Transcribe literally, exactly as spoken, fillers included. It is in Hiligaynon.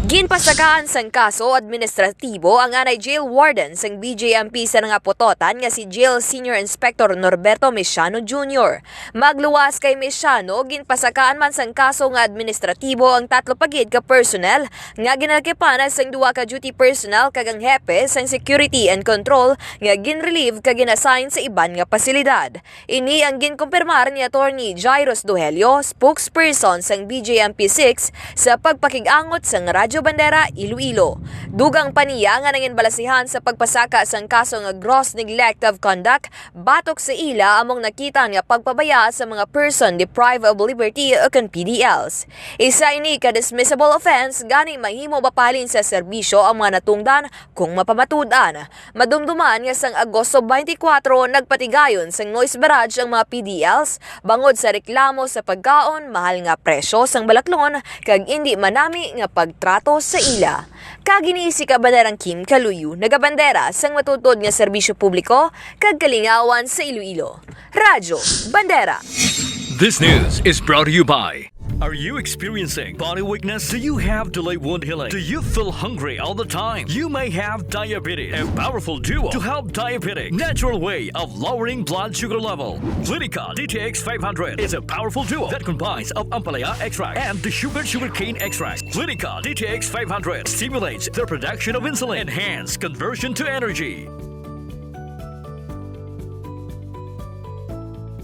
Ginpasakaan sang kaso administratibo ang anay jail warden sang B J M P sa Nangaputotan nga si Jail Senior Inspector Norberto Mesiano Junior. Magluwas kay Mesiano, ginpasakaan man sang kaso nga administratibo ang tatlo pa gid ka personnel nga ginalakipan sang duha ka duty personnel kag ang hepe sang security and control nga ginrelieve kag gin-assign sa iban nga pasilidad. Ini ang ginkumpirmar ni Attorney Jairus Duhelio, spokesperson sang B J M P six, sa pagpakig-angot sang Radyo Bandera Iloilo. Dugang pa niya nga nanginbalasihan sa pagpasaka sang kaso nga gross neglect of conduct batok sa ila among nakita nga pagpabaya sa mga person deprived of liberty o kon P D Ls. Isa ini ka dismissible offense, gani mahimo mapahalin sa serbisyo ang mga natungdan kung mapamatud-an. Madumduman nga sang Agosto twenty-four, nagpatigayon sang noise barrage ang mga P D Ls bangod sa reklamo sa pagkaon, mahal nga presyo sang balaklon, kag indi manami nga pagtrato sa ila. Kag ini si Kabanderang Kim Kaluyo, nagabandera sang matuod nga serbisyo publiko kag kalingawan sa Iloilo. Radyo Bandera. This news is brought to you by. Are you experiencing body weakness? Do you have delayed wound healing? Do you feel hungry all the time? You may have diabetes. A powerful duo to help diabetic natural way of lowering blood sugar level. Clinica D T X five hundred is a powerful duo that combines of ampalaya extract and the sugar sugarcane extract. Clinica D T X five hundred stimulates the production of insulin, enhance conversion to energy.